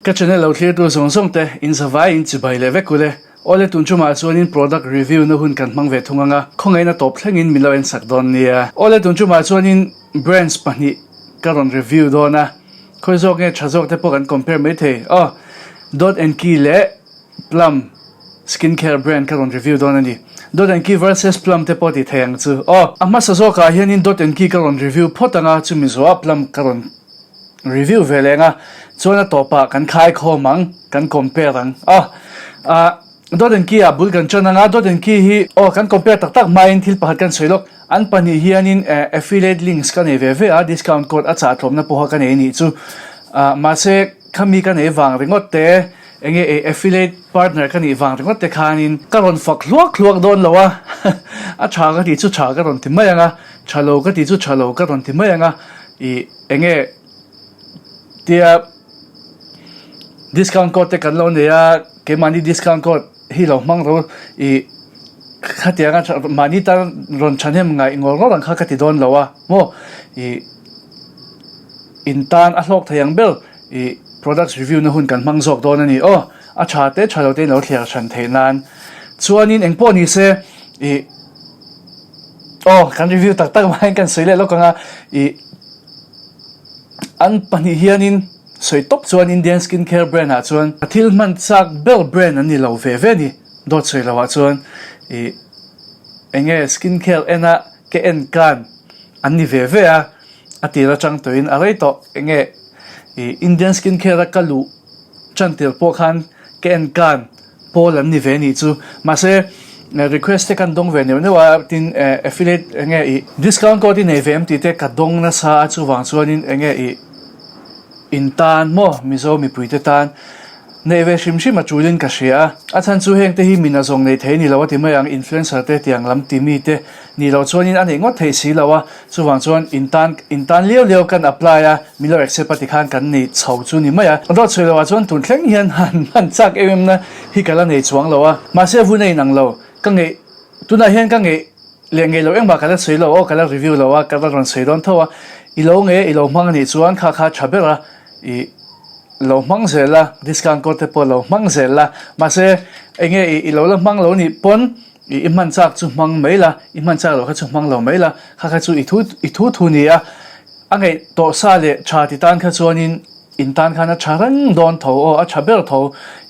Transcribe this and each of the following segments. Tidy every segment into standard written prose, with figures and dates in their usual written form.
Ka channel lo thlir tur zawng zawng te in zavai in chibai leh vek ule. Awle tun chumah chuanin product review na hun kan hmang ve thung anga khawngaihna tawp thlengin min lo en sak dawn nia. Awle tun chumah chuanin brands pahnih ka rawn review dawn a, khawi zawk nge tha zawk te pawh kan compare mai thei. Aw Dot and Key leh Plum skin care brand ka rawn review dawn a ni. Dot and Key versus Plum te pawh ti thei ang chu. Aw a hmasa zawkah hianin Dot and Key ka rawn review phawt anga chumi zawhah Plum ka rawn Review ve leng a, chuan a tawpah kan khai khawm ang, kan compare ang. Aw, ah, Dot and Key ah bul kan ṭan ang a, Dot and Key hi, aw, kan compare tak tak hmain thil pakhat kan sawi lawk, an pahnih hianin eh affiliate links ka nei ve ve a, discount code a chah tlawmna pawha ka nei anih chu. Ah, mahse, khami ka nei vang ringawt te, enge eh affiliate partner ka nih vang ringawt te khanin ka rawn fak hluak hluak dawn lo a, a ṭha ka tih chu ṭha ka rawn ti mai ang a, ṭha lo ka tih chu ṭha lo ka rawn ti mai ang a, ih. Enge tia discount code te kan lo nei a, keimahni discount code hi lo hmang ro ih khatianga mahni tan rawn thahnem ngaih ngawr ngawr ang kha ka ti dawn lo a maw ih in tan a hlawk thei ang ber ih products review na hun kan hmang zawk dawn a ni aw a tha te tha lo te in lo thliar hran theih nan chuanin engpawh ni se ih. Aw kan review tak tak mai kan sawi leh lawk ang a ih an pahnih hianin sawi tawp chuan Indian skin care brand ah chuan a thil hman chak ber brand an ni lo ve ve a ni dawt sawi lo ah chuan ih eng nge skin care en a ke en kan an ni ve ve a a tir atang tawhin a rei tawh eng nge ih Indian skin care a ka luh tan tir pawh khan ke en kan. Pawl an ni ve nih chu. Mahse, request te kan dawng ve neuh neuh a, tin affiliate eng nge ih discount code i nei ve em tih te ka dawng nasa a, chuvang chuanin eng nge ih in tan maw Mizo mipui te tan neih ve hrim hrim a tulin ka hria a. A chhan chu heng te hi mina zawng nei thei ni lo a ti mai ang, influencer te tiang lam ti mi te nih loh chuanin a neih ngawt theih si lo a. Chuvang chuan in tan in tan liau liau kan apply a, min lo accept a tikhan kan nei chho chu ni mai a. Dawt sawi loh ah chuan tun thleng hian han han chak em em na hi ka la nei chuang lo a. Mahse vun a inang lo, ka ngeih tunah hian ka ngeih leh ngeih loh engmah ka la sawi lo aw, ka la review lo a, ka la rawn sawi dawn tho a. I lo nge i lo hmang anih chuan kha kha tha ber a, i lo hmang zel a, discount code te pawh lo hmang zel la. Mahse enge i lo la hmang lo nih pawn I i hman chak chu hmang mai la, i hman chak loh kha chu hmang lo mai la, kha kha chu i thu i thu thu ni a, a ngaih tawh sa leh tha ti tan kha chuanin in tan khan a tha reng dawn tho aw, a tha ber tho,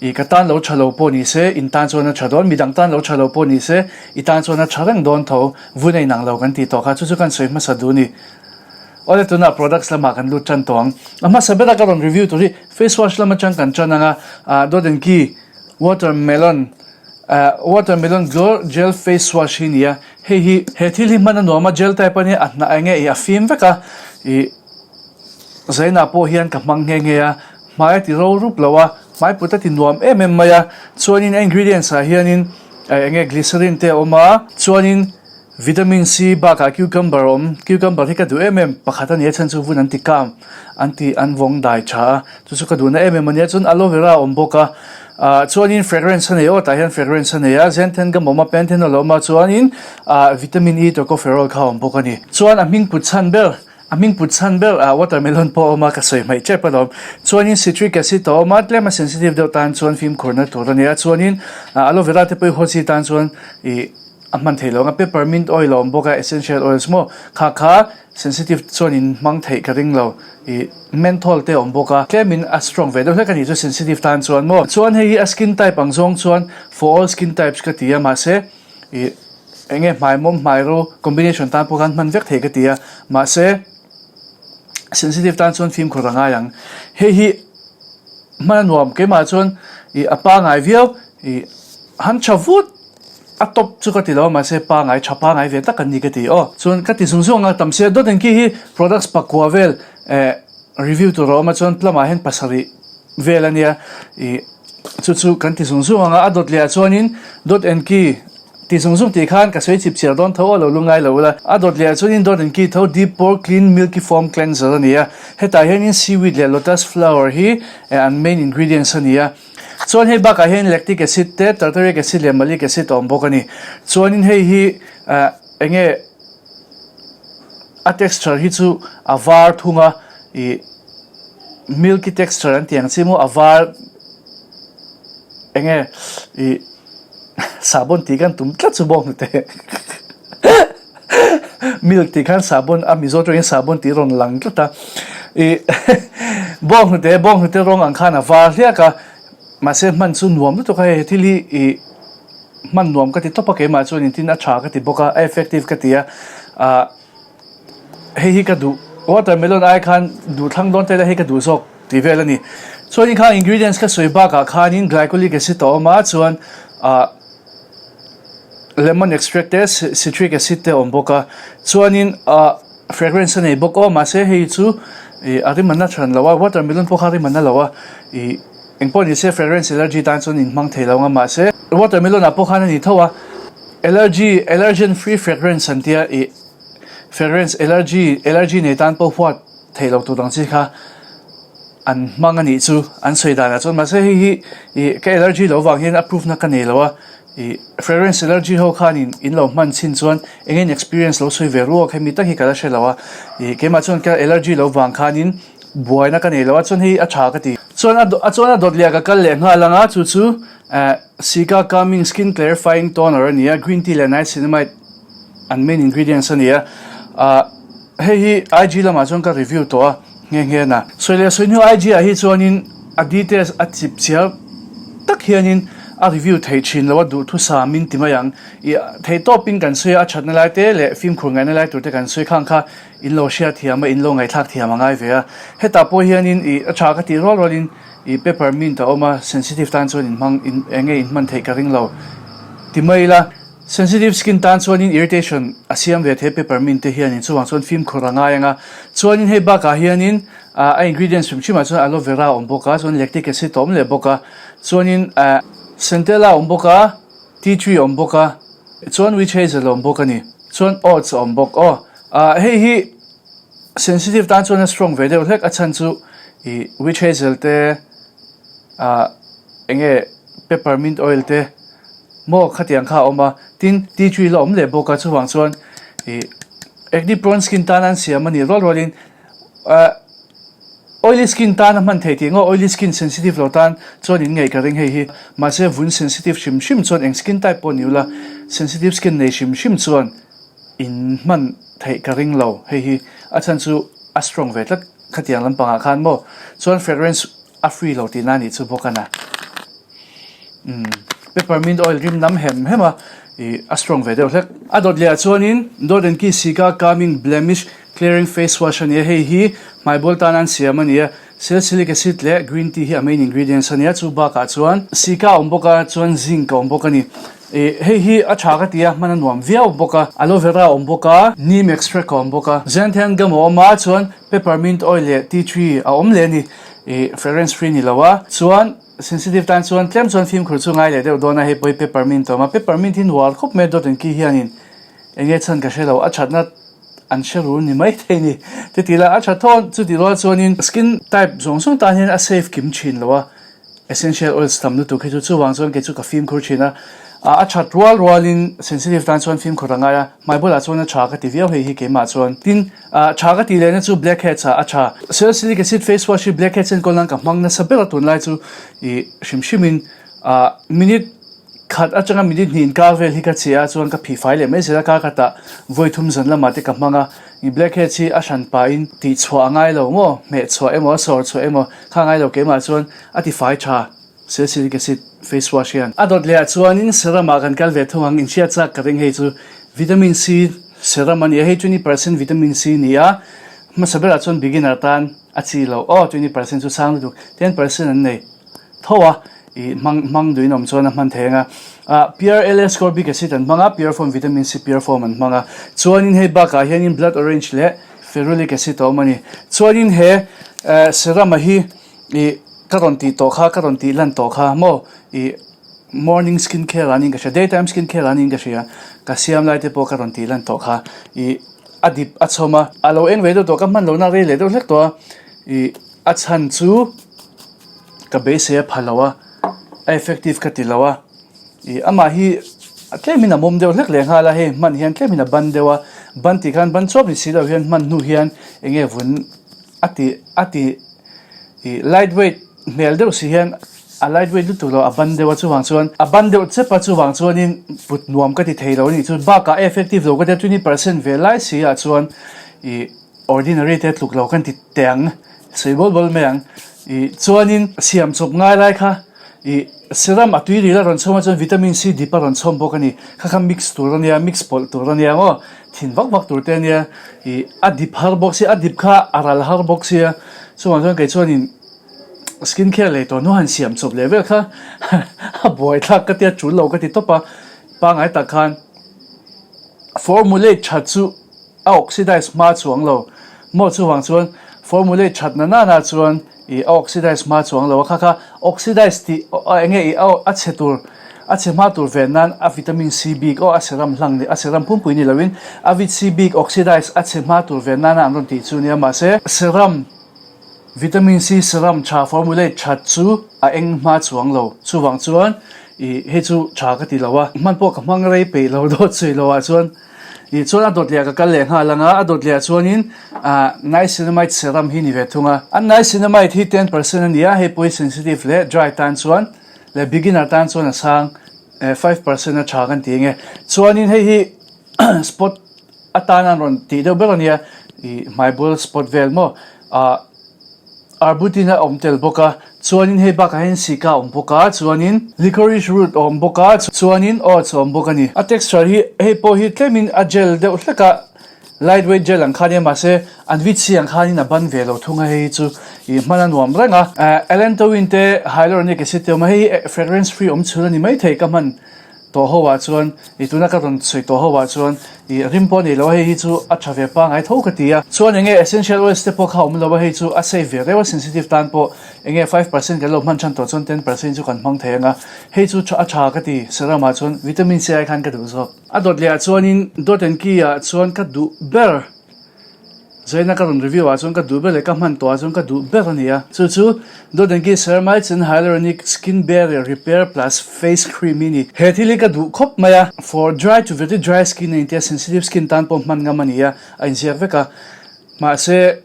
i ka tan lo tha lo pawh ni se in tan chuan a tha dawn, midang tan lo tha lo pawh ni se i tan chuan a tha reng dawn tho, vun a inang lo kan tih tawh kha chu chu kan sawi hmasa duh ni. Awle tunah products lamah kan lut tan tawh ang, a hmasa bera ka rawn review tur hi face wash lam atang kan tan ang a, ah dawt in ki watermelon Watermelon glow gel face wash hi nia, hei hi he thil hi hman a nuam a, gel type a nia, a hnah eng nge ih a fim vek a, ih zainah pawh hian ka hmang nghe nghe a, hmai a ti ro rup lo a, hmai put a ti nuam em em mai a, chuanin a ingredients ah hianin eng nge glycerin te a awm a, chuanin vitamin C bakah cucumber a awm, cucumber hi ka duh em em pakhat a nia chhan chu vun an ti kam an ti an vawng dai tha a, Chu chu ka duhna em em a nia, chuan aloe vera a awm bawk a, ah chuanin fragrance a nei aw tah hian fragrance a nei a, xanthan gum a awm a, panthenol a awm a, chuanin ah vitamin E tocopherol kha a awm bawk a ni. Chuan a hming put chhan ber, a hming put chhan ber ah watermelon pawh a awm a, ka sawi hmaih tep alawm. Chuanin citric acid a awm a, tlem a sensitive deuh tan chuan fimkhurna tur a ni a, chuanin ah aloe vera te pawh i haw chi tan chuan ih a hman theih loh ang a, peppermint oil a awm bawk a, essential oils maw kha kha sensitive chuan in hmang theih ka ring lo. Ih menthol te a awm bawk a, tlem in a strong ve deuh hlek a nih chu sensitive tan chuan maw. Chuan hei hi a skin type ang zawng chuan for all skin types ka ti a mahse ih eng nge hmai mawm hmai ro combination tan pawh khan hman vek thei ka ti a mahse sensitive tan chuan fimkhur a ngai ang. Hei hi hman a nuam keimah chuan ih a pangai viau ih han tha vut. A top chu ka ti lo a mahse pangai tha pangai ve tak an ni ka ti aw. Chuan ka ti zung zung ang a tam sia dawt engki hi products pakua vel eh review tur a awm a chuan plum ah hian pasarih vel a nia ih chu chu kan ti zung zung ang a a dawt leh ah chuanin dawt engki ti zung zung tih khan ka sawi chip chiar dawn tho a lo lu ngai lo ula a dawt leh ah chuanin dawt engki tho deep pore clean milky foam cleanser a ni a hetah hianin seaweed leh lotus flower hi eh an main ingredients a ni a. Chuan hei bakah hian lactic acid te, tartaric acid leh malic acid a awm bawk a ni. Chuanin hei hi eh eng nge a texture hi chu a var thung a ih Milky texture an tih ang chi maw a var eng nge ih sahbawn tih khan tum tlat chu bawk hnute milk tih khan sahbawn a Mizo tawngin sahbawn tih rawn lang tlat a ih bawk hnute bawk hnute rawng ang khan a var hliak a mahse hman chu nuam lutuk a hei thil hi ih hman nuam ka ti tawp a keimah chuan intin a tha ka ti bawk a a effective ka ti a ah. Hei hi ka duh, watermelon ai khan duh thlang dawn tela hei ka duh zawk tih vel a ni. Chuanin khang ingredients ka sawi bakah khanin glycolic acid a awm a, chuan ah lemon extract te citric acid te a awm bawk a, chuanin ah fragrance a nei bawk aw mahse hei chu ih a rim a na than lo a, watermelon pawh kha a rim a na lo a, ih engpawh ni se fragrance allergy tan chuan in hmang thei lo ang a mahse watermelon ah pawh khan a ni tho a, allergy allergen free fragrance an tia ih. Fragrance allergy, allergy nei tan pawh huat theih loh tur ang chi kha an hmang a nih chu an sawi danah chuan mahse hei hi ih ka allergy loh vang hian a proof na ka nei lo a ih fragrance allergy ho khanin in lo hman chin chuan eng eng experience lo sawi ve ruak hemi tak hi ka la hre lo a ih keimah chuan ka allergy loh vang khanin buaina ka nei lo a chuan hei a tha ka ti. Chuan a chuan a dawt leh ka kal leh nghal ang a chu chu eh Cica Calming Skin Clarifying Toner a ni a green tea leh niacinamide An main ingredients a ni a, ah hei hi IG lamah chuan ka review tawh a nghe nghe na. Sawi leh sawi hnu IG ah hi chuanin a details a chip chiar tak hianin a review theih thin lo a duhthusam in ti mai ang. Ih theih tawpin kan sawi a, a thatna lai te leh fimkhur ngaihna lai tur te kan sawi khang kha in lo hriat thiam a, in lo ngaihthlak thiam a ngai ve a. Hetah pawh hianin ih a tha ka tih rual rualin ih peppermint a awm a, sensitive tan chuan in hmang in eng nge in hman theih ka ring lo ti mai ila. Sensitive skin tan chuanin irritation a siam ve thei peppermint te hianin chuvang chuan fimkhur a ngai ang a, chuanin hei bakah hianin a ingredients hrim hrimah chuan aloe vera a awm bawk a, chuan lactic acid a awm leh bawk a, chuanin centella a awm bawk a, tea tree a awm bawk a, chuan witch hazel a awm bawk a ni, chuan oats a awm bawk aw. Hei hi sensitive tan chuan a strong ve deuh hlek a chhan chu ih witch hazel te ah eng nge peppermint oil te Maw khatiang kha a awm a, tin tea tree la awm leh bawk a, chuvang chuan ih acne prone skin tan an siam a nih rual rualin ah oily skin tan a hman theih tih ngaw oily skin sensitive lo tan chuan in ngaih ka ring hei hi, mahse vun sensitive hrim hrim chuan eng skin type pawh ni ula sensitive skin nei hrim hrim chuan in hman theih ka ring lo hei hi, a chhan chu a strong ve tlat khatiang lampangah khan maw chuan fragrance a free lo tihna a nih chu bawk a na. Umm peppermint oil rim nam hem hem a ih a strong ve deuh hlek. A dawt leh ah chuanin Dot and Key Cica Calming Blemish Clearing Face Wash a ni a, hei hi hmai bawl tan an siam a ni a, salicylic acid leh green tea hi a main ingredients a ni a, chu bakah chuan Cica a awm bawk a, chuan zinc a awm bawk a ni. Ih hei hi a tha ka ti a, hman a nuam viau bawk a, aloe vera a awm bawk a, neem extract a awm bawk a, xanthan gum a awm a, chuan peppermint oil leh tea tree a awm leh a ni. Ih fragrance free ni lo a, chuan. Sensitive tan chuan tlem chuan fimkhur chu ngai leh deuh dawn a, hei pawh hi peppermint a awm a, peppermint hi nuar khawp mai a dawt engki hianin eng nge chhan ka hre lo, a thatna an hre rul ni mai thei ni ti ti la, a tha thawn chuti rual chuanin skin type zawng zawng tan hian a safe kim thin lo a, essential oils tam lutuk hi chu chuvang chuan kei chu ka fimkhur thin a, a that rual rualin sensitive tan chuan fimkhur a ngai a, hmai bulah chuan a tha ka ti viau hei hi keimah chuan tin. Ah tha ka tih lehna chu blackheads ah a tha. Salicylic acid face wash hi blackheads enkawl nan ka hmang nasa ber a tunlai chu ih hrim hrim in ah minute khat atanga minute hnih inkar vel hi ka che a chuan ka phih fai leh mai zel a kar khatah vawi thum zan lamah te ka hmang a ih blackheads hi a hran pahin tih chhuah a ngai lo maw hmeh chhuah emaw a sawr chhuah emaw kha a ngai lo keimah chuan a ti fai tha. Salicylic acid face wash hian a dawt leh ah chuanin serum ah kan kal ve thung ang inhriat chak ka ring hei chu vitamin C serum a ni a hei 20% vitamin C ni a hmasa berah chuan beginner tan a chi loh aw 20% chu sang lutuk 10% an nei tho a ih hmang hmang duhin awm chuan a hman thei ang a ah pure L ascorbic acid an hmang a pure form vitamin C pure form an hmang a chuanin hei bakah hianin blood orange leh ferulic acid a awm a ni chuanin he serum a hi Ih, ka rawn tih tawh kha, ka rawn tih lan tawh kha maw? Ih, morning skin care ah niin ka hria, day time skin care ah niin ka hria, ka siam lai te pawh ka rawn tih lan tawh kha. Ih, a dip a chhawm a, a lo eng ve deuh tawh, ka hman lohna rei leh deuh hlek tawh a. Ih, a chhan chu ka beisei a pha lo a, a effective ka ti lo a. Ih, amah hi tlemin a mawm deuh hlek leh nghal a, hei hman hian tlemin a ban deuh a, ban tih khan ban chuap ni si lo hian hman hnu hian eng nge vun. A ti a ti. Ih light weight hmel deuh si hian a light weight lutuk lo a ban deuh a chuvang chuan a ban deuh chep a chuvang chuanin put nuam ka ti thei lo a nih chu bakah a effective lo ka tia 20% ve lai si ah chuan ih ordinary te tluk lo kan ti teh ang sawi bawl bawl mai ang ih chuanin siam chawp ngai lai kha ih serum a tui ril a rawn chhawm a chuan vitamin C dip a rawn chhawm bawk a ni kha kha mix tur a nia mix pawlh tur a nia maw thin vak vak tur te a nia ih a dip har bawk sia a dip kha a ral har bawk sia chuvang chuan kei chuanin skin care lei tawh hnu han siam chawp leh vel kha a buai thlak ka tia tul lo ka ti tawp a pangai tak khan formulate that chu A oxidize hma chuang lo maw chuvang chuan formulate that na nana chuan ih a oxidize hma chuang lo a kha kha oxidize tih enge ih a chhe tur a chhe hma tur ven nan a vitamin C bik aw a serum hlang a serum pumpui ni loin a vit C bik oxidize a chhe hma tur ven nana an rawn tih chu nia mahse serum Vitamin C serum tha formulate that chu a eng hma chuang lo. Chuvang chuan ih hei chu tha ka ti lo a, hman pawh ka hmang rei peih lo dawt sawi lo ah chuan ih chuan a dawt leh ah ka kal leh nghal ang a, a dawt leh ah chuanin ah niacinamide serum hi ni ve thung a. An niacinamide hi 10% a ni a, hei pawh hi sensitive leh dry tan chuan leh beginner tan chuan a sang 5% a tha kan ti ang e. Chuanin hei hi spot Atana an rawn tih deuh ber a nia, ih hmai bul spot vel maw ah arbutin a awm tel bawk a, chuanin hei bakah hian sika a awm bawk a, chuanin licorice root a awm bawk a, chuanin oats a awm bawk a ni. A texture hi hei pawh hi tlemin a gel deuh hlek a, light weight gel ang kha nia mahse an vit si ang khanin a ban ve lo thung a hei hi chu ih hman a nuam reng a. Allantoin te hyaluronic acid te a awm a, hei hi fragrance free awm chhun a ni maithei ka hman. Tawh ho ah chuan i tuna ka rawn sawi tawh ho ah chuan i rim pawh a nei lo a hei hi chu a tha ve pangai tho ka ti a chuan enge essential oils te pawh kha a awm lo a hei chu a safe ve reuh a sensitive tan pawh enge 5% kan lo hman than tawh chuan 10% chu kan hmang thei anga hei chu a tha ka ti serum ah chuan vitamin C ai khan ka duh zawk. A dawt leh ah chuanin dot and key ah chuan ka duh ber. Zaina ka rawn review ah chuan ka duh ber leh ka hman tawh ah chuan ka duh ber a ni a. Chu chu Dot and Key Ceramides and Hyaluronic Skin Barrier Repair Plus Face Cream hi ni. He thil hi ka duh khawp mai a. For dry to very dry skin a intia sensitive skin tan pawh hman ngam a ni a, a inziak vek a. Mahse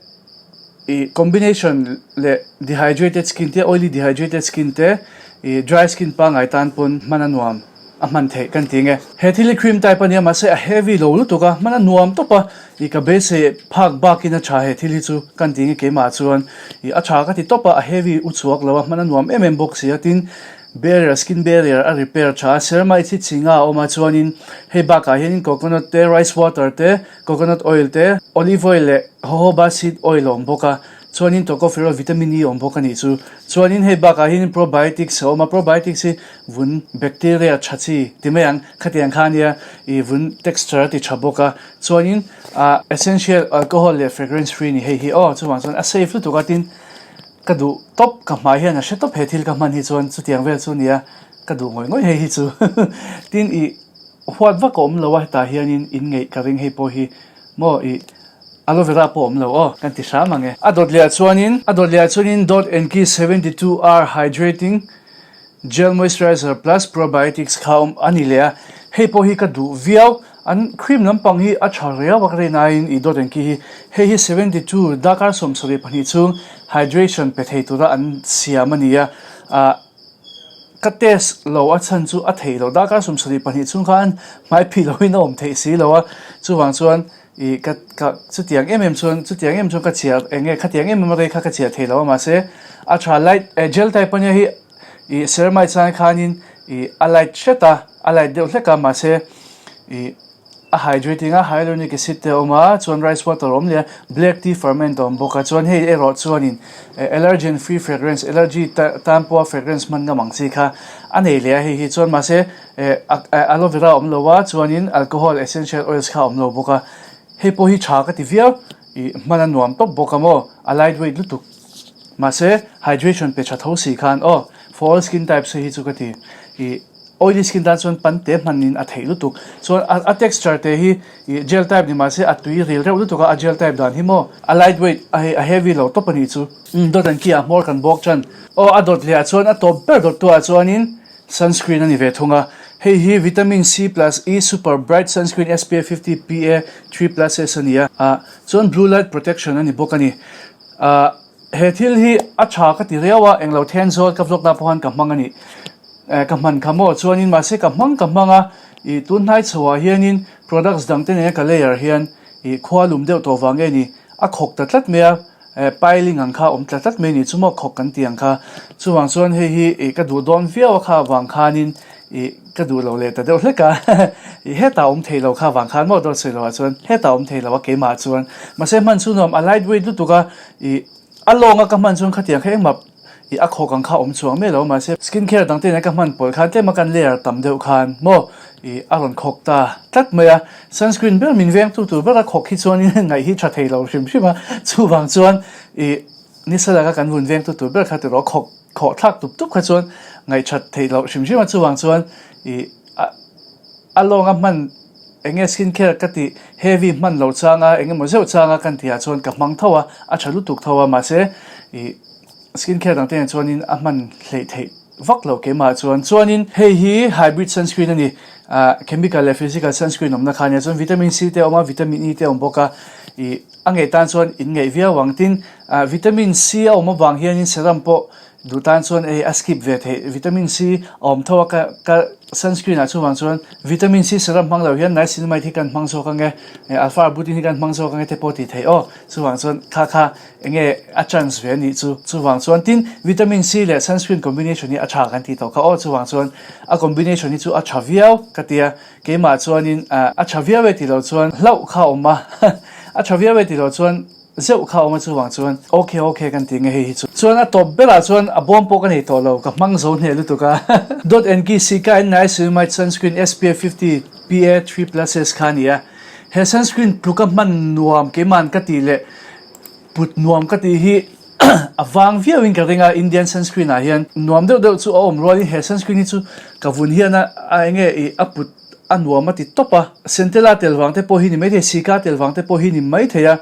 ih combination leh dehydrated skin te, oily dehydrated skin te, ih dry skin pangngai tan pawn hman a nuam. A hman theih kan ti nge. He thil hi cream type a nia mahse a heavy lo lutuk a, hman a nuam tawp a, ih ka beisei phak bakin a tha he thil hi chu kan ti nge keimah chuan ih a tha ka ti tawp a, a heavy u chhuak lo a, hman a nuam em em bawk si a, tin barrier skin barrier a repair tha a, ceramide hi chi nga a awm a chuanin hei bakah hianin coconut te rice water te coconut oil te olive oil leh jojoba seed oil a awm bawk a. Chuanin tocopherol vitamin E awm bawk a nih chu. Chuanin hei bakah hianin probiotics a awm a, probiotics hi vun bacteria tha chi ti mai ang, khatiang kha ania ih vun texture a ti tha bawk a. Chuanin ah essential alcohol leh fragrance free ni hei hi aw, chuvang chuan a safe lutuk a tin ka duh tawp, ka hmai hian a hre tawp he thil ka hman hi chuan chutiang vel chu nia ka duh ngawih ngawih hei hi chu. Tin ih huat vak a awm lo a hetah hianin in ngeih ka ring hei pawh hi maw ih Aloe vera pawh awm lo aw, kan ti hram ang e. A dawt leh ah chuanin, a dawt leh ah chuanin Dot and Key 72 R Hydrating Gel Moisturizer Plus Probiotics kha awm a ni leh a, hei pawh hi ka duh viau. An cream lampang hi a tha riau a ka rin aiin i Dot and Key hi, hei hi 72 darkar 72 chhung hydration pe thei tura an siam a ni a, ah ka test lo a chhan chu a theih loh darkar 72 chhung khan hmai phih loin a awm theih si lo a, chuvang chuan Ih ka ka chutiang em em chuan chutiang em chuan ka chhiar eng nge khatiang em em a rei kha ka chhiar thei lo a mahse a tha light eh gel type ania hi ih ceramide chang khanin ih a light hret a a light deuh hlek a mahse ih a hydrating a hyaluronic acid te a awm a chuan rice water a awm leh a black tea ferment a awm bawk a chuan hei erawh chuanin eh allergen free fragrance allergy tan pawha fragrance hman ngam ang chi kha a nei leh a hei hi chuan mahse Eh aloe vera a awm lo a, chuanin alcohol essential oils kha a awm lo bawk a, hei pawh hi tha ka ti viau, ih hman a nuam tawp bawk a maw, a light weight lutuk, mahse hydration pe tha tho si khan aw, for all skin types hei hi chu ka ti, ih oily skin tan chuan pan te hmanin a theih lutuk, chuan a texture te hi ih gel type ni mahse a tui ril reuh lutuk a, a gel type dan hi maw, a light weight a hei a heavy lo tawp a nih chu. Umm dawt an ki ah hmawr kan bawk tan aw, a dawt leh ah chuan a tawp ber dawt tu ah chuanin Sunscreen a ni ve thung a, hei hi Vitamin C plus E Super Bright Sunscreen SPF 50 PA 3 plus S a ni a, ah chuan blue light protection a ni bawk a ni. Ah. He thil hi a tha ka ti riau a, englo then zawl ka vlog na pawh khan ka hmang a ni. Ka hman kha maw chuanin mahse ka hmang ka hmang a, ih tun hnai chhoah hianin products dang te nena ka layer hian ih khua lum deuh tawh vang nge ni a khawk ta tlat mai a, piling ang kha a awm tla tlat mai ni chu maw khawk kan tih ang kha. Chuvang chuan hei hi ih ka duh dawn viau a kha vang khanin ih ka duh lo leh ta deuh hlek a, ih hetah awm thei lo kha vang khan maw dawt sawi loh ah chuan hetah awm thei lo a keimah chuan mahse hman chu nuam a light weight lutuk a ih A lawnga ka hman chuan khatiang kha engmah i a khawk ang kha awm chuang miah lo mahse skin care dang te nen ka hman pawlh khan tlema kan layer tam deuh khan maw i a rawn khawk ta tlat mai a, sunscreen ber min veng tu tur ber a khawk hi chuan in ngaih hi tha thei lo hrim hrim a, chuvang chuan i nisa laka kan vun veng tu tur ber kha tiraw khawk khawh thlak tup tup kha chuan ngaih that theih loh hrim hrim a, chuvang chuan i a. A lawnga hman eng nge skin care ka tih heavy hman lo changa eng emaw zeuh changa kan tihah chuan ka hmang tho a, a tha lutuk tho a mahse ih skin care dang te nen chuanin a hman hleih theih vak lo keimah chuan. Chuanin hei hi hybrid sunscreen a ni, ah chemical leh physical sunscreen awmna kha a nia chuan vitamin C te a awm a vitamin E te a awm bawk a ih a ngeih tan chuan in ngeih viau ang tin ah vitamin C a awm avang hianin serum pawh Duh tan chuan ei a skip ve theih. Vitamin C a awm tho a ka ka sunscreen ah chuvang chuan vitamin C serum hmang lo hian niacinamide hi kan hmang zawk ange alpha arbutin hi kan hmang zawk ange te pawh tih theih aw. Chuvang chuan kha kha enge a chance ve anih chu. Chuvang chuan tin vitamin C leh sunscreen combination hi a tha kan tih tawh kha aw. Chuvang chuan a combination hi chu a tha viau ka tia. Keimah chuanin a tha viau e tih loh chuan hlauh kha a awm a a tha viau e tih loh chuan Zeuh kha awm a chuvang chuan ok ok kan ti nge hei hi chu. Chuan a tawp berah chuan a bawm pawh ka nei tawh lo ka hmang zo hneh lutuk a. Dot and key Sika in Niacinamide sunscreen SPF 50 PA 3 pluses kha a ni a. He sunscreen tluka hman nuam keiman ka tih leh put nuam ka tih hi a vang viau in ka ring a Indian sunscreen ah hian nuam deuh deuh chu a awm rualin he sunscreen hi chu ka vun hian a a enge ih a put a nuam a ti tawp a. Centella tel vang te pawh hi ni maithei, Sika tel vang te pawh hi ni maithei a.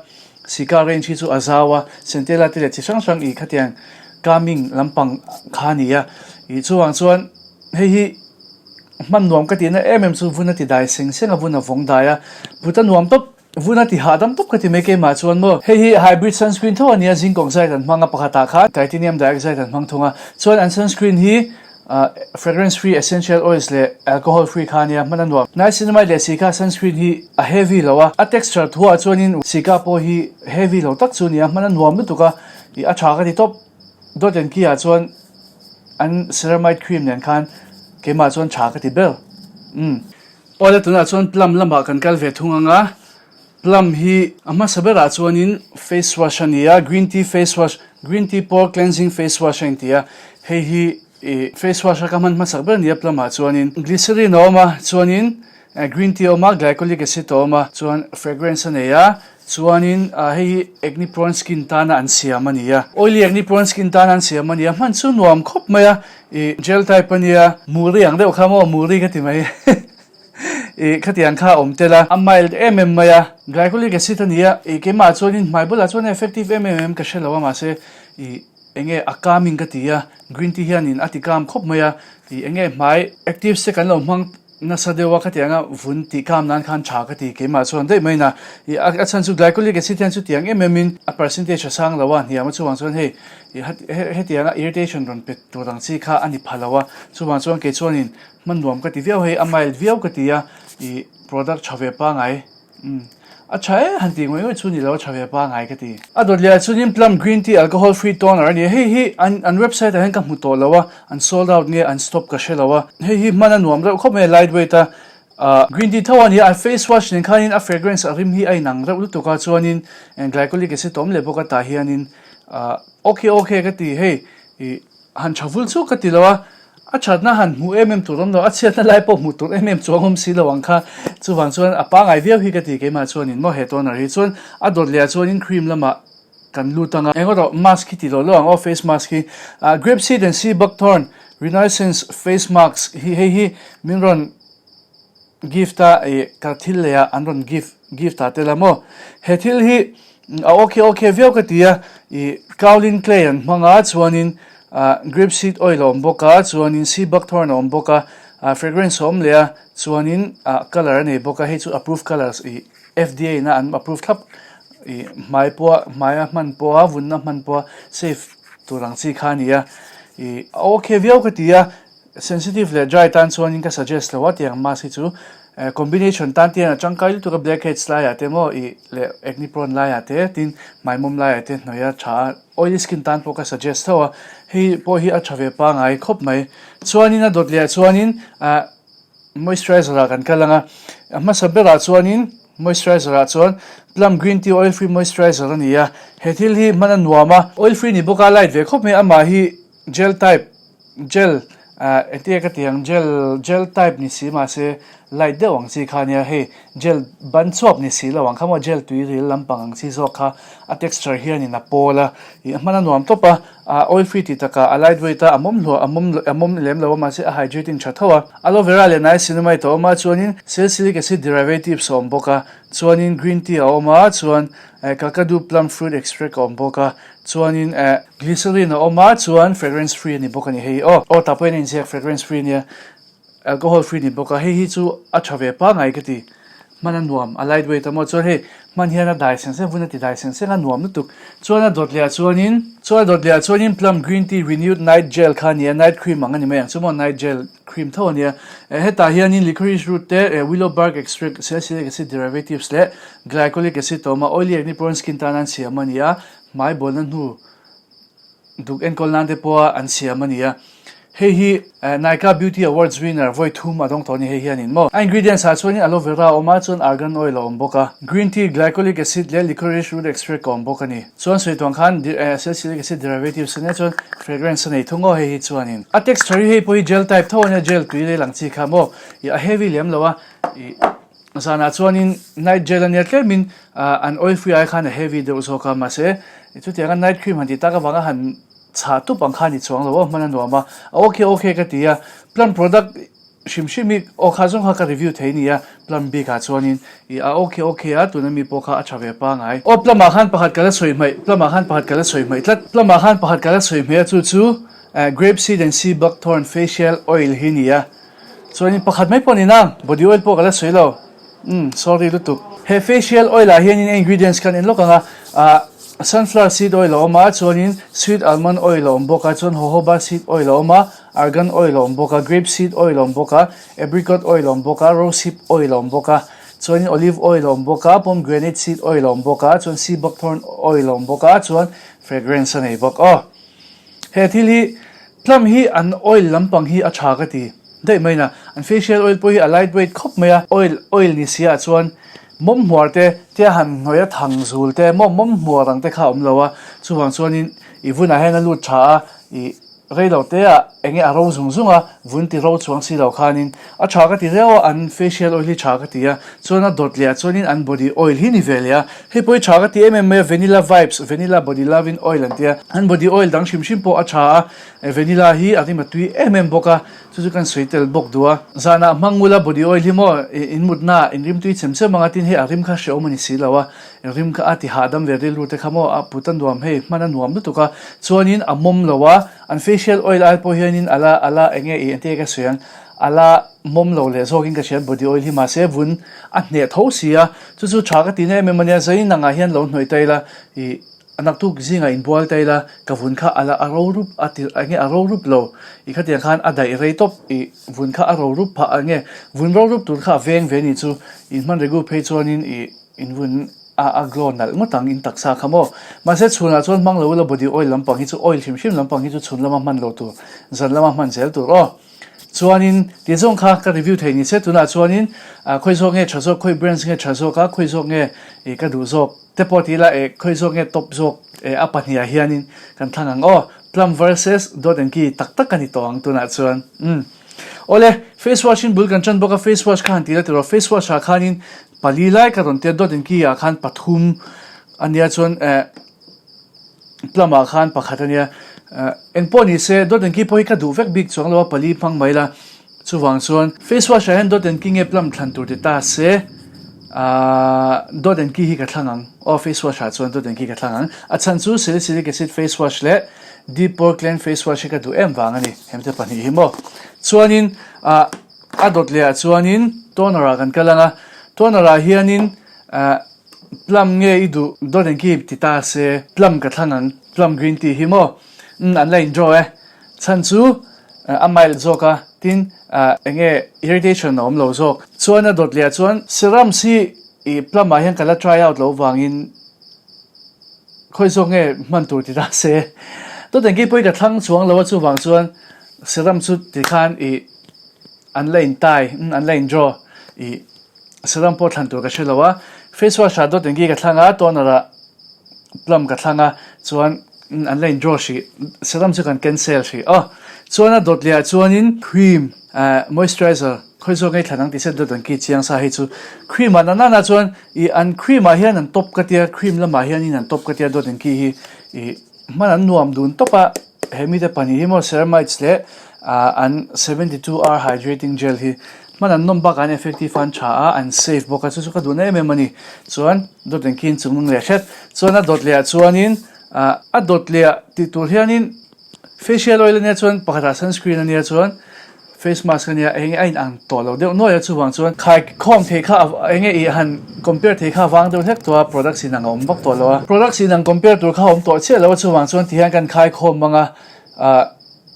Sika range hi chu a zau a, Centella te leh chi hrang hrang ih khatiang calming lampang kha a ni a. Ih chuvang chuan hei hi hman nuam ka tihna em em chu vun a ti dai seng seng a, vun a vawng dai a, put a nuam tawp. Vun a ti hahdam tawp ka ti mai keimah chuan maw. Hei hi hybrid sunscreen tho a nia, zinc oxide an hmang a pakhatah khan titanium dioxide an hmang thung a. Chuan an sunscreen hi fragrance free, essential oils leh alcohol free kha a nia, hman a nuam. Niacinamide leh Cica sunscreen hi a heavy lo a, a texture thuah chuanin Cica pawh hi heavy lo tak chu a nia, hman a nuam lutuk a, ih a tha ka ti tawp. Dot and Key ah chuan an ceramide cream nen khan keimah chuan tha ka ti ber. Umm. Awle tunah chuan plum lamah kan kal ve thung ang a, plum hi a hmasa berah chuanin face wash a ni a, green tea face wash, green tea pore cleansing face wash a inti a, hei hi ih face wash a ka hman hmasak ber a ni a plum ah chuanin glycerine a awm a, chuanin green tea a awm a, glycolic acid a awm a, chuan fragrance a nei a, chuanin ah hei hi acne prone skin tana an siam a ni a, oily acne prone skin tana an siam a ni a, hman chu nuam khawp mai a. I gel type a nia, muri ang deuh kha maw, muri ka ti mai. I khatiang kha a awm tel a, a mild em em mai a, glycolic acid a nia, i keimah chuanin hmai bulah chuan a effective em em em ka hre lo a, mahse i enge a calming ka ti a, green tea hianin a ti calm khawp mai a, i enge hmai actives te kan lo hmang Nasa deuha khatianga vun tih kam nan khan tha ka ti keimah chuan daih mai na. I a chhan chu glycolic acid hian chutiang em em in a percentage a sang lo a, hniam a chuvang chuan hei hetianga irritation rawn pe tur ang chi kha a ni pha lo a, chuvang chuan kei chuanin hman nuam ka ti viau hei a mild viau ka ti a, i product tha ve pangai. Umm. A tha e, han tih ngawih ngawih chu ni lo, a tha ve pangai ka ti. A dawt leh ah chuanin Plum Green Tea Alcohol Free Toner a ni a, hei hi an an website ah hian ka hmu tawh lo a, an sold out nge an stop ka hre lo a. Hei hi hman a nuam reuh khawp mai a, light weight a, ah green tea tho a ni a, an face wash nen khanin a fragrance a rim hi a inang reuh lutuk a, chuanin glycolic acid a awm leh bawk a tah hianin ah okay okay ka ti hei ih Han tha vul chu ka ti lo a, a thatna han hmuh em em tur awm lo, a chhiatna lai pawh hmuh tur em em chuang awm si lo ang kha. Chuvang chuan a pangai viau hi ka ti keimah chuanin maw he toner hi chuan a dawt leh ah chuanin cream lamah kan lut ang a. Eng erawh mask hi ti lo lo ang aw face mask hi. Ah grape seed and sea buckthorn renaissance face mask hi hei hi min rawn Gift a ih ka thil leh ah an rawn gift gift ah tel a maw? He thil hi a okay okay viau ka ti a, ih kaolin clay an hmang a chuanin ah grape seed oil a awm bawk a chuanin sea buckthorn a awm bawk a, ah fragrance a awm leh a chuanin ah colour a nei bawk a, hei chu approved colours ih FDA in a an approve thlap. Ih hmai pawha hmaia hman pawha vunna hman pawha safe tur ang chi kha a ni a. Ih a okay viau ka ti a, sensitive leh dry tan chuanin ka suggest lo a tiang mask hi chu combination tan te hian a tangkai lutuk a blackheads laiah te maw ih leh acne prone laiah te tin hmai mawm laiah te hnawih a tha a oily skin tan pawh ka suggest tho a hei pawh hi a tha ve pangai khawp mai. Chuanin a dawt leh ah chuanin ah Moisturizer ah kan kal ang a, a hmasa berah chuanin moisturizer ah chuan Plum Green Tea Oil Free Moisturizer a ni a, he thil hi hman a nuam a, oil free ni bawk a light ve khawp mai, amah hi gel type gel ah engtin nge ka tih ang gel gel type ni si mahse light deuh ang chi kha a nia hei gel ban chuap ni si lo ang kha maw gel tui ril lampang ang chi zawk kha a texture hianin a pawl a, ih a hman a nuam tawp a. A oil free tih takah a light weight a, a mawm hluah a mawm a mawm lem lo a mahse a hydrating tha tho a. Aloe vera leh niacinamide a awm a, chuanin salicylic acid derivatives a awm bawk a, chuanin green tea a awm a, chuan eh kakadu plum fruit extract a awm bawk a, chuanin eh glycerin a awm a, chuan fragrance free a ni bawk a ni hei aw. Aw tah pawhin a inziak fragrance free nia. Alcohol free ni bawk a, hei hi chu a tha ve pangai ka ti. Hman a nuam, a light weight a maw chuan hei hman hian a dai seng seng vun a ti dai seng seng a nuam lutuk. Chuan a dawt leh ah chuanin, chuan a dawt leh ah chuanin Plum Green Tea Renewed Night Gel kha a ni a, night cream ang a ni mai ang chu maw, night gel cream tho a nia. Eh hetah hianin licorice root te, eh willow bark extract, salicylic acid derivatives leh glycolic acid a awm a, oily acne prone skin tan an siam a ni a, hmai bawlna hnu Duk enkawl nan te pawha an siam a ni a, hei hi Nykaa Beauty Awards winner vawi thum a dawng tawh a ni hei hianin maw. A ingredients ah chuanin aloe vera a awm a, chuan argan oil a awm bawk a, green tea, glycolic acid leh licorice root extract a awm bawk a ni. Chuan sawi tuang khan salicylic acid derivatives a nia chuan fragrance a nei thung aw hei hi chuanin. A texture hi hei pawh hi gel type tho a nia, gel tui lei lang chi kha maw, ih a heavy lem lo a, ih. Zanah chuanin night gel a nia tlemin an oil free ai khan a heavy deuh zawk a, mahse chutianga night cream han tih tak avanga han chhah tup ang kha a ni chuang lo a, hman a nuam a, a okay okay ka ti a, Plum product hrim hrim hi aw kha zawng kha ka review thei nia, Plum bik ah chuanin ih a okay okay a, tuna mi pawh kha a tha ve pangai. Aw Plum ah khan pakhat ka la sawi hmaih, Plum ah khan pakhat ka la sawi hmaih tlat, Plum ah khan pakhat ka la sawi hmaih a chu chu grape seed and sea buckthorn facial oil hi nia. Chuanin pakhat mai pawh a ni na, body oil pawh ka la sawi lo. Umm, sorry lutuk. He facial oil ah hianin a ingredients khan en lawk ang a, ah sunflower seed oil a awm a, chuanin sweet almond oil a awm bawk a, chuan jojoba seed oil a awm a, argan oil a awm bawk a, grape seed oil a awm bawk a, apricot oil a awm bawk a, rose hip oil a awm bawk a, chuanin olive oil a awm bawk a, pomegranate seed oil a awm bawk a, chuan sea buckthorn oil a awm bawk a, chuan fragrance a nei bawk aw. He thil hi Plum hi an oil lampang hi a tha ka ti daih mai na, an facial oil pawh hi a light weight khawp mai a, oil oil ni si ah chuan mawm hmuar te tia han hnawih a thang zul te maw mawm hmuar ang te kha a awm lo a, chuvang chuanin i vunah hian a lut tha a, i rei lo te ah enge a ro zung zung a, vun ti ro chuang si lo khanin a tha ka ti riau a, an facial oil hi tha ka ti a, chuan a dawt leh ah chuanin an body oil hi ni ve leh a, Hei pawh hi tha ka ti em em mai a, Vanilla Vibes, Vanilla Body Loving Oil an tia. An body oil dang hrim hrim pawh a tha a, vanilla hi a rim a tui em em bawk a, chu chu kan sawi tel bawk duh a. Zanah hmang ula body oil hi maw in mutna ah in rim tui chem chem ang a, tin hei a rim kha hrehawm a ni si lo a, rim kha a ti hahdam ve rilru te kha maw a put a nuam hei hman a nuam lutuk a, chuanin a mawm lo a, an facial oil ai pawh hianin a la a la eng nge i engtin nge ka sawi ang a la mawm lo leh zawkin ka hria body oil hi mahse vun a hneh tho si a, Chu chu tha ka ti na em em a nia, zain angah hian lo hnawih ta ila, ih a naktuk zingah inbual ta ila, ka vun kha a la a ro rup a ti enge a ro rup lo, ih khatiang khan a daih rei tawp, ih vun kha a ro rup phah enge vun ro rup tur kha a veng ve ni chu, in hman regu phei chuanin ih in vun a a glow nalh ngawt ang in taksa kha maw. Mahse chhunah chuan hmang lo ila body oil lampang hi chu oil hrim hrim lampang hi chu chhun lama hman lo tur, zan lama hman zel tur aw. Chuanin tih zawng kha ka review thei ni se tunah chuanin khawi zawk nge tha zawk khawi brands nge tha zawk a khawi zawk nge ih ka duh zawk te pawh ti ila eh khawi zawk nge top zawk eh a pahniha hianin kan thlang ang aw Plum versus Dot and Key tak tak a ni tawh ang tunah chuan umm awle face wash in bul kan tan bawk a face wash kha han ti ila tiraw face wash ah khanin pali lai ka rawn tia Dot and Key ah khan pathum ania chuan eh Plum ah khan pakhat a nia. Eng pawh ni se Dot and Key pawh hi ka duh vek bik chuang lo a, pali hmang mai la. Chuvang chuan face wash ah hian Dot and Key nge Plum thlan tur ti ta se ahh Dot and Key hi ka thlang ang. Aw face wash ah chuan Dot and Key ka thlang ang. A chhan chu salicylic acid face wash leh deep pore cleanse face wash hi ka duh em vang a ni. Hemte pahnih hi maw. Chuanin ah a dawt leh ah chuanin toner ah kan kal ang a. Toner ah hianin ah. Plum nge i duh dawt engkim ti ta se Plum ka thlang ang, Plum green tea hi maw? Umm an la in draw e. Chhan chu a mild zawk a, tin enge irritation a awm lo zawk. Chuan a dawt leh ah chuan serums hi i Plum ah hian ka la try out loh vangin khawi zawk nge hman tur ti ta se. Dawt engkim pawh hi ka thlang chuang lo a chuvang chuan serum chu tikhan i An la in tai, an la in draw i serum pawh thlan tur ka hre lo a, face wash ah dawt engki ka thlang a, toner ah plum ka thlang a, chuan an la in draw hrih, serum chu kan cancel hrih aw. Chuan a dawt leh ah chuanin cream eh moisturizer khawi zawk ngei thlan ang tih se dawt engki chiang sa hei chu cream ah nana na chuan i an cream ah hian an top ka tia cream lamah hianin an top ka tia dawt engki hi i hman an nuam dun tawp a. He mite pahnih hi maw ceramides leh an 72 hour hydrating gel hi hman an nawm bakah an effective a an tha a an safe bawk a chu chu ka duhna em em a ni. Chuan dawt engkim chung nung leh hret. Chuan a dawt leh ah chuanin a dawt leh ah tih tur hianin facial oil ania chuan pakhatah sunscreen ania chuan Face mask ania eng a in ang tawh lo deuh nuai a chuvang chuan khai khawm thei kha eng nge i han compare thei kha vang deuh hlek tawh a products in ang a awm vak tawh lo a products in ang compare tur kha a awm tawh chiah lo a chuvang chuan tihian kan khai khawm mang a ah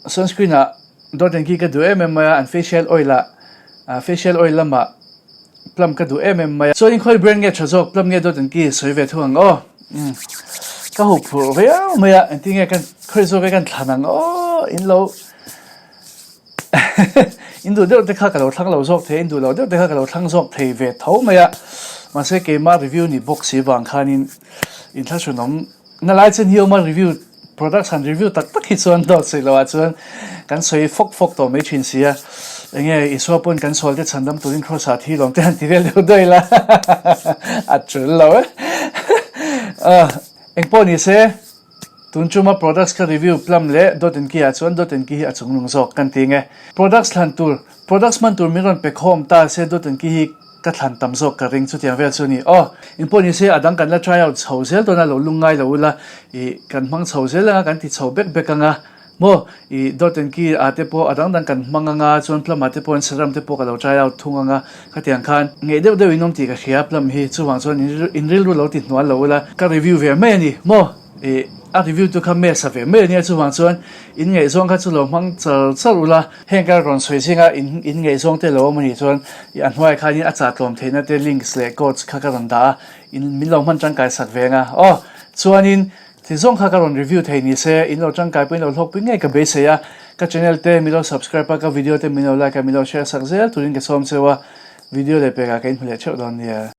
sunscreen ah dawt engki ka duh em em mai a an facial oil ah ah facial oil lamah plum ka duh em em mai a chuan khawi brand nge tha zawk plum nge dawt engki sawi ve thung ang aw umm ka huphurh viau mai a engtin nge kan khawi zawk nge kan thlan ang aw in lo. In duh deuh te kha ka lo thlang lo zawk thei a, in duh lo deuh te kha ka lo thlang zawk thei ve tho mai a. Mahse keimah review ni bawk si vang khanin inthlahrunawm na lai chen hi awm a, review products han review tak tak hi chuan dawt sawi loh ah chuan kan sawi fawk fawk tawh mai thin si a. Enge Isua pawn kan sual te chhandam turin cross ah thi lawm te han ti vel deuh daih la a tul lo e. Engpawh ni se. Tun chuma products ka review plum leh dot and key ah chuan dot and key hi a chungnung zawk kan ti nge. Products thlan tur, products hman tur min rawn pe khawm ta se dot and key hi ka thlan tam zawk ka ring chutiang vel chu ni. Aw, in pawh ni se a dang kan la try out chho zel dawn a lo lung ngai lo ula ih kan hmang chho zel anga kan ti chho bek bek anga maw ih dot and key ah te pawh a dang dang kan hmang anga chuan plum ah te pawh serum te pawh ka lo try out thung anga khatiang khan ngeih deuh deuh in awm tih ka hria plum hi chuvang chuan in rilru lo ti hnual lo ula ka review ve mai a ni maw. Ih, a review tu kha mess a ve mai a nia chuvang chuan in ngaihzawng kha chu lo hmang char char ula, heng ka rawn sawi zinga in in ngaihzawng te lo awm a nih chuan ih a hnuaiah khanin a chah tlawm theihna te links leh codes kha ka rawn dah a, in min lo hman tangkai sak ve anga aw. Chuanin ti zawng kha ka rawn review thei ni se in lo tangkai pawhin lo hlawkpui ngei ka beisei a, ka channel te min lo subscribe a, ka video te min lo like a, min lo share sak zel turin ka sawm cheu a, video leh pekah ka inhmu leh theuh dawn nia.